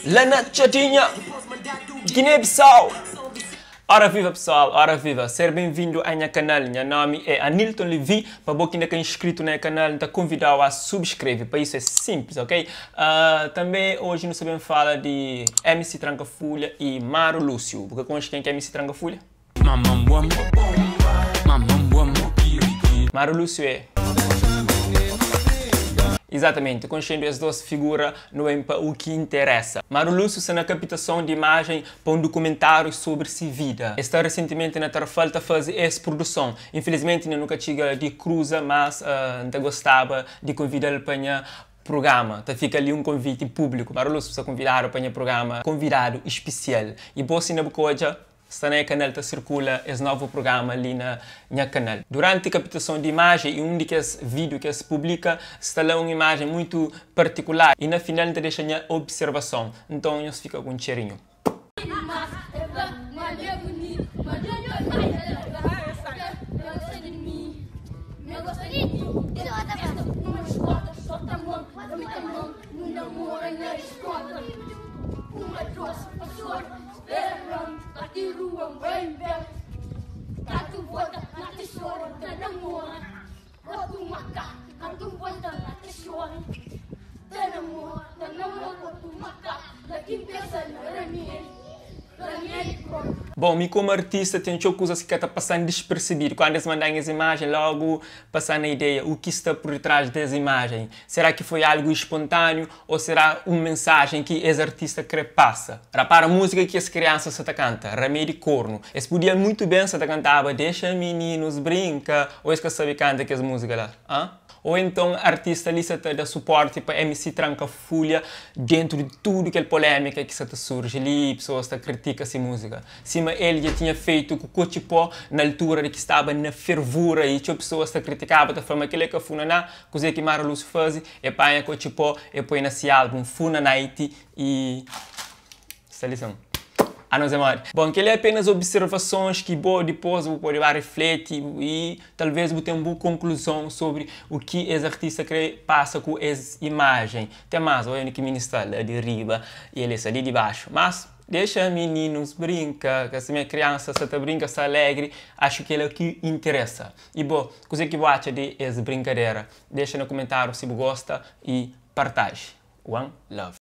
La na Txadinha, Guiné-Bissau. Ora viva pessoal, ora viva, ser bem-vindo a nha canal, nha nome é Anilton Levy, pa bo ki inda ka inscrito na nha canal, nta convidau a subscreve, pa isso é simples, ok? Uh, também hoje nu sta ben fala di MC Tranka Fulha e Mário Lúcio, bu ka conxe ken ki é MC Tranka Fulha? Mário Lúcio é. Exatamente, konxendu es dos figura nu ben pa u ki interesa. Mário Lúcio sta na kapitason di imajen pa un dukumentáriu sobri si vida. E sta resentimenti na Tarrafal ta faze es produson. Infelizmenti inda nu ka txiga di kruza, mas N ta gostaba di konvida-l pa nha prugama. Ta fika li un konviti públiku. Mário Lúcio sta konvidadu pa nha prugama Konvidadu Ispisial. I bo si inda bu ka odja, Sta na nha kanal ta sirkula es novu prugama li na nha kanal. Duranti kapitason di imajen i un di kes vidiu ki es publika sta la un imajen muitu partikular i na final N ta dexa nha observason. Nton nhos fika ku un txerinhu. Bom, mi komu artista ten txeu kuzas ki ka ta pasan dispersebidu. Kandu es mandan es imajen, logu pasan na ideia u ki sta pur ditras des imajen. Será ki foi algu espontaniu Ou será un mensajen ki es artista kre pasa? Rapara múzika ki es kriansa sa ta kanta, Ramedi Kornu. Es pudia muitu ben sa ta kantaba Dexa mininus brinka ou es ka sabe kanta kes múzika la? An? Ou enton artista li sa ta da suporti pa MC Tranka Fulha dentu di tudu kel polémika ki sa ta surji li i pesoas ta kritika si múzika? Sima el dja tinha feitu ku Kotxi Pó na altura di ki staba na fervura i txeu pesoas ta kritikaba ta fla ma kel-li é ka funaná, kuzê ki Mário Lúcio faze? E panha kotxi pó e poi na si álbum Funa Night i sta li son. Anos é modi? Bon, kel-li é apenas observasons ki bo dipôs bu pode ba rifleti i talvês bu ten bu konkluzon sobri u ki es artista krê pasa ku es imajen. Ten más, oja ki mini sta la di riba i el sta li di baxu. Mas dexa mininus brinka, ka sima kriansa sa ta brinka, sta alegri, axu kel-la ki interesa. I bo, kuzê ki bu atxa di es brinkadera? Dexa na kumentáriu si bu gosta i partage. One love.